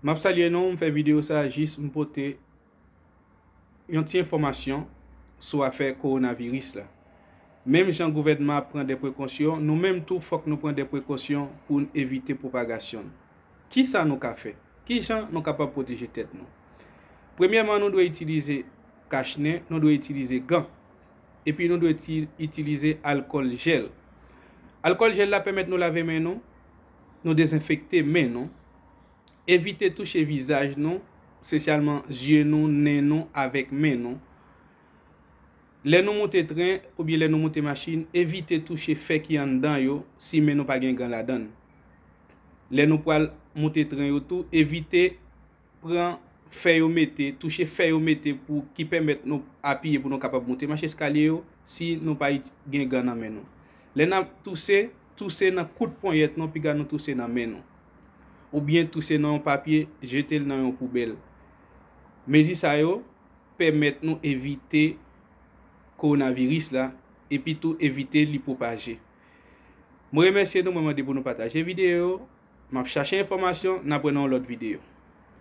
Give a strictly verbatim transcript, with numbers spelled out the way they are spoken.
M ap salye nou, m fè videyo sa jis m pote yon ti enfòmasyon sou afè kowonaviris la. Menm jan gouvènman ap pran de prekosyon, nou menm tou fòk nou pran de prekosyon pou n evite pwopagasyon l. Kisa nou ka fè? Kijan nou kapab pwoteje tèt nou? Premyèman, nou dwe itilize kach nen, nou dwe itilize gan. Epi nou dwe ti- itilize alkòl jèl. Alkòl jèl la pèmèt nou lave men nou, nou dezenfekte men nou, evite touche vizaj nou, espesyalman zye nou, nen nou avèk men nou. Lè nou moute tren oubyen lè nou moute machin, evite touche fè ki anndan yo si men nou pa gen gan ladan l. Lè nou pral moute tren yo tou, evite pran fè yo mete, touche fè yo mete pou ki pèmèt nou apiye pou nou kapab moute mach eskalye yo si nou pa it- gen gan nan men nou. Lè n ap touse, touse nan kout ponyèt nou, piga nou touse nan men nou. Oubyen touse nan yon papye, jete l nan yon poubèl. Mezi sa yo pèmèt nou evite kowonaviris la, epi tou evite li pwopaje. Mwen remèsye nou, mwen mande pou nou pataje videyo yo. M ap chache enfòmasyon, n ap wè nan yon lòt videyo.